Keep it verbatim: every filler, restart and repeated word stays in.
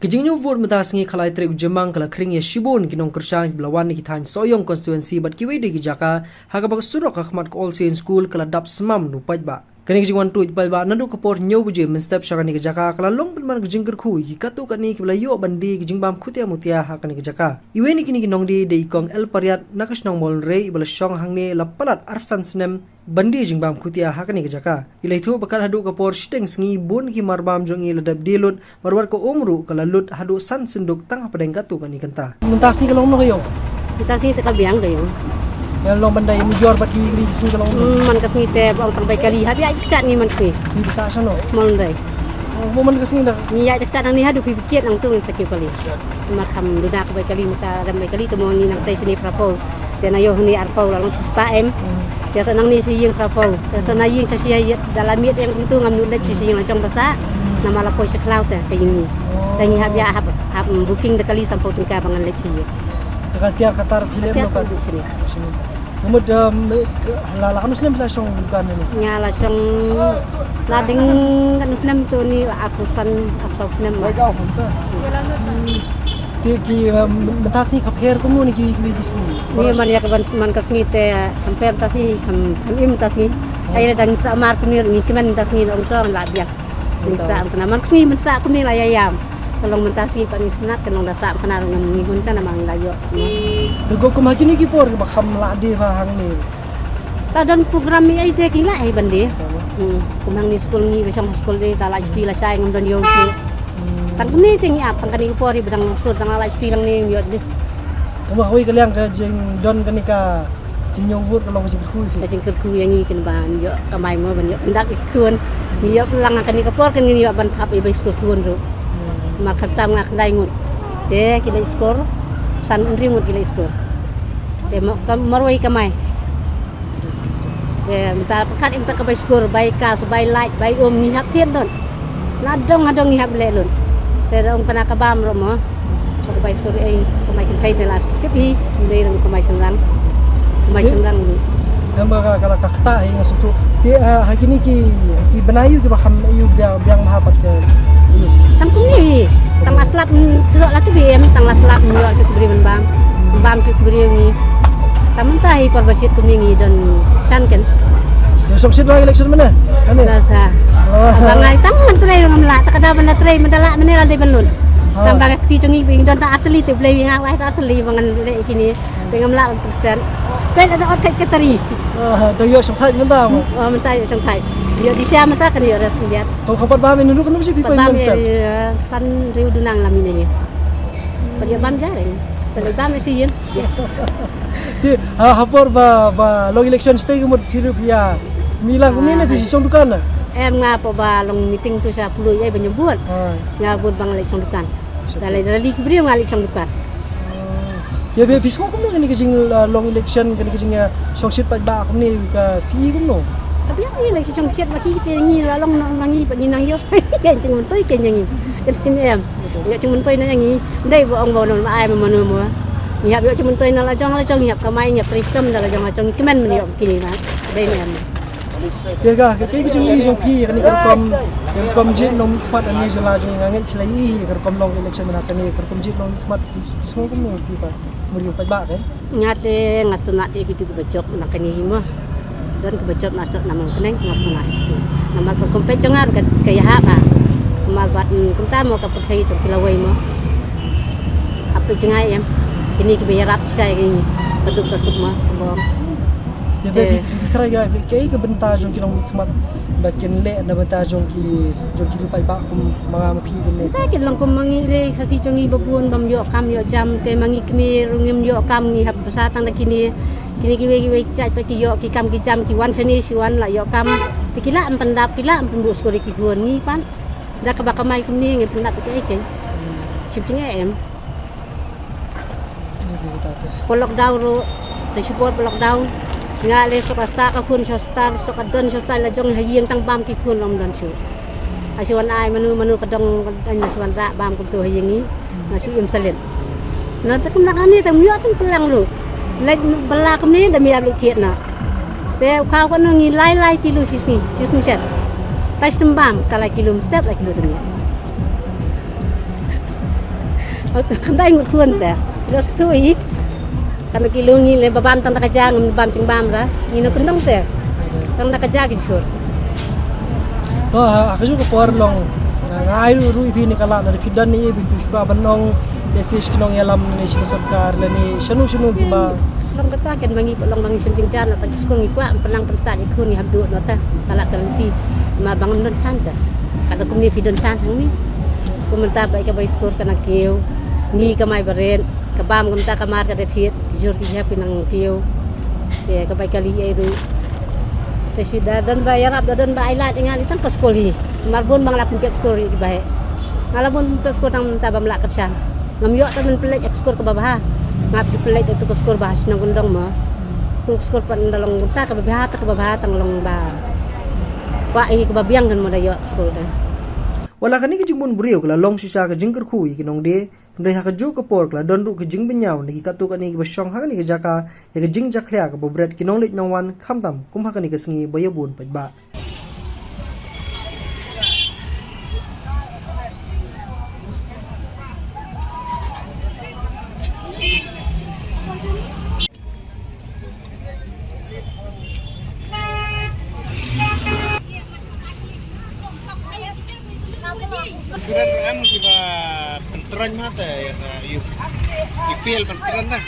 Ka jingñiew vote mynta ka sngi khatlai tarik u Jymmang ka la khring ïa shibun ki nongkyrshan kiba la wan na ki thaiñ Sohiong constituency bad kiwei de ki jaka, ha kaba ka surok ha khmat ka All Saints School ka la dap smam da u paidbah. Kane ka jingwan tuid paidbah naduh ka por hynñiew baje mynstep sha kane ka jaka ka la long pynban ka jingkyrkhu ïa ki katto katne kiba la ïoh ban die ki jingbam khutia mutia ha kane ka jaka. Iwei na kine ki nongdie dei i Kong L Pariat na ka shnong Mawlynrei iba la shong hangne la palat arphew san snem ban die jingbam khutia ha kane ka jaka. I la ïathuh ba kat haduh ka por shiteng sngi bun ki marbam jong i la dep die lut, marwat ka um ruh ka la lut haduh san synduk tang hapdeng katto katne kynta. Mynta ka sngi ka long noh ka ïew. Mynta ka sngi te ka biang ka ïew. Ïa long ban da ïa mujor bad kiwei kiwei ki sngi ka long. Hmm, man ka sngi te ba ong tang bai kali, hap ïa ka chat ngi man ka sngi. Phi ba sah shano? Mawlynrei. Oh, mo man ka sngi da. Ngi ïa ka chat nang ni haduh phi ba kiet nang tu ngi sa kiew kali. Mar kham duda ka bai kali, mynta dang bai kali te mo ngi nang tei shini phraphew. Te na ïoh ni arphew la long shi spah em. Hmm. Te sa nang ni shi ïing phraphew. Te sa na ïing sa shi ïa da la miet ïa tu ngam nu leit shi ïing la jong ba sah. Namar la poi shi khlaw te ka ïing ni. Te ngi hap ïa hap, hap booking da kali samphew tyngka ba ngan leit shi ïing. Te ka tiar ka tar phi lem. Tiar no ka ka du shini. Shini. Ka mut, um, la, la kano snem phi la shong dukan ni? Nga la shong la ding kano snem tu ni la arphew san, arphew saw snem la. Te ki, um, mynta sngi ka pher kumno na ki, ki, ki sngi? Ni man ïa ka ban man ka sngi te, kam pher mynta sngi, kam, kam im mynta sngi. Ai da dang sa mar kumne ngi kmen mynta sngi la ong tong la biang. Ngi sa kena man ka sngi mynta kumne la ïa ïam. Ka long mynta sngi pat ngi sngap, ka long da sa kena ruh ngam ngi hun ta namar ngi la ïoh. Te ko kum ha kine ki por ba kham lah die ba hangne. Ta don program ïa ite ki lah ai ban die. Hmm. Kum hangne skul ngi ba shong skul die ta la shuti la shai ngam don ïoh shuh. Hmm. Tang kane te ngi ap tang kane ki por ba dang skul tang la shuti lang ne ïoh die. Kum ha kawei ka liang ka jingdon kane ka jingñiew vote ka long ka jingkyrkhu ïa ki. Ka jingkyrkhu ïa ngi kin ban ïoh kamai mo ban ïoh pyndap ïa ki khun. Ngi ïoh lang kane ka por kan ngin ïoh ban thap ïa bai skul khun ruh. Hmm. Mar khamtam nga khyndai ngut. Te ki leit skul san hynriew ngut ki leit skul. Te mo ka marwei kamai. Te mynta pyrkhat mynta ka bai skul, bai kas, bai lait, bai um ngi hap thied don. Na dong ha dong ngi hap leh lut. Te dong kane ka bam ruh mo. Sa ka bai skul ei kamai kynthei te la tip hi. Dei dong kamai shynrang. Kamai shynrang. Namar ka, ka la ka kata hi nga sngewthuh. Te, ah, ha kine ki, ki bnai ïu kiba kham ïu biang, biang bha pat ka ïu. Tang kumne hi. Tang la slap, mm, sdok la tu bim, tang la slap, mm, ïoh shu ki briew ban bam. Bam shu ki briew ngi. Tang mynta hi por ba shit kumne ngi don shan kan. Ïa shong shit ba election mynne. Ane. Ba sa. Oh. Ba ngai tang man trei ngam la, ta ka da ban da trei, man da la mynne la dei ban lut. Oh. Tang ba ka kti jong ngi bing don ta atli te blei ngi nga wai ta atli ba ngan leh kine. Te ngam lah ban president. Peit la da ot kait katari. Ah, da ïoh shongthait mynta mo. Oh, mynta ïoh shongthait. Ïoh di sha mynta kan ïoh ras myndiat. Tang ka pat bam ïa nunu kan shi pi pat bam ïa san riew dunang lam ine. Pat ïoh bam jareng. Sa leit bam ïa shi ïing. Te, ha, ha por ba, ba long election stay ka mut phi ruh phi ïa. Mi la kumne ne phi shong dukan na. Em nga po ba long meeting tu sha pulu ïa ba nyebut. Ah. Nga bud bang leit shong dukan. Da leit rally ki briew nga leit shong dukan. Ïa, phi, phi sngew kumno kane ka jing, uh, long election, kane ka jing, uh, shongshit paidbah kumne ka phi kumno? Ka biang ngi la shongshit ma ki te ngi la long na ma ngi ba ngi nang ïoh. Ka jingmyntoi ka ngi. Ka ngi em. Ïa jingmyntoi na ngi. Dei ba ong ba nong ma ai ma mano mo. Ngi hap ïa jingmyntoi na la jong la jong ngi hap kamai ngi hap trei stom na la jong la jong ngi kmen men ïoh kini na. Dei ne em. Te ka, ka, ka, ka jingïohi jong phi, kane ka rukom, ka rukom jied nongmihkhmat ha kane ka jylla jong ngi, nga ngeit phi la ïohi, ka rukom long election mynta kane, ka rukom jied nongmihkhmat, phi, phi sngew kumno phi ba, mur ïa u paidbah kan? Nga te, nga sngewtynnat ïa kito kiba jop na kane hi mo. Don kiba jop na sot na Mawkneng, nga sngewtynnat ïa kito. Namar ka rukom peit jong nga, ka, ka ïahap ha. Namar bad, mm, kumta mo ka pyrthei jong ki lawei mo. Hap peit jong nga em, kine kiba ïarap shai kine, ka duk ka suk mo, ka bor. Te ba phi, phi tharai ka, ka, kaei ka bynta jong ki nongmihkhmat ba kin leh na bynta jong ki, jong ki riew paidbah kum ma nga ma phi kin leh? Bynta kin long kum ma ngi lei Khasi jong ngi ba bun bym ïoh kam ïoh jam te ma ngi kmie ruh ngim ïoh kam ngi hap bsa tang da kine. Kine kiwei kiwei ki jait pat ki ïoh ki kam ki jam ki wan shane shi wan la ïoh kam. Te ki lah em pyndap ki lah em pynbuh skul ïa ki khun ngi pat. Da kaba kamai kumne ngin pyndap ïa ki ei keiñ. Shim jingeh em. Pynlok daw ruh, te shipor pynlok daw. Nga leh suk ka sah ka khun sha hospital, suk ka don sha hospital la jong ha ïing tang bam ki khun ym don shuh. Ha shu wan ai mano mano ka dong ka don shu wan rah bam kumto ha ïing ngi. Nga shu im salit. Na te kumno kane te ym ïoh te ym pynlang ruh. Leit bylla kumne da ym ïap leit thied na. Te u khaw kano ngi lai lai kilo shisngi, shisngi shet. Te shu bam ka lai kilo mynstep lai kilo te ym ïap. Khamtam ngut khun te. Lo stu i. Kan ki long ngi le ba bam tang da ka ja, ngam bam jingbam ra. Ngi nongkyndong te. Tang da ka ja ki jhur. To ha, ha kajuh ka por long, nga, nga ai ruh ruh ïa phi ne ka lad, lada phi don ne ïa phi, phi kwah ban ong message ki nongïalam ne sha ka sorkar lane shano shano kiba. Long kata kan ba ngi, long ba ngi sngewthuh jan, nangta ki skul ngi kwah pynlang pynstad ïa ki khun, ngi hap duh nangta ka lad ka lynti. Namar ba ngam don jan te. Katba kumne phi don jan hangne. Kum mynta ba ïa kaba skul ka nang kiew. Ngi ka mai barit, ka bam kumta ka mar ka da thied, ki jhur ki jhep ki nang kiew. Te kaba kali ei ruh. Te shu da don ba ïarap, da don ba ai lad ïa nga, tang ka skul hi. Namar bun ba nga la pynpep skul ri ba heh. Nga la bun pynpep skul tang mynta bym lah kyrshan. Ngam ïoh te ban pynleit ïa ka skul kaba bha. Nga hap ju pynleit ïa tu ka skul ba ha shnong kyndong mo. Tu ka skul pat ynda long mynta kaba bha te kaba bha tang long ba. Kwah ïa kaba biang kan mo da ïoh ka skul te. Wat la kane ka jingbun briew ka la long shisha ka jingkyrkhu ïa ki nongdie, hynrei ha kajuh ka por ka la don ruh ka jingbynñiaw na ki katto katne kiba shong ha kane ka jaka ïa ka jingjakhlia kaba bret ki nongleit nongwan, khamtam kum ha kane ka sngi ba ïa bun paidbah. Kren em kiba pyntroiñ ma te, ïa, ïa, ïa fail pyntroiñ da.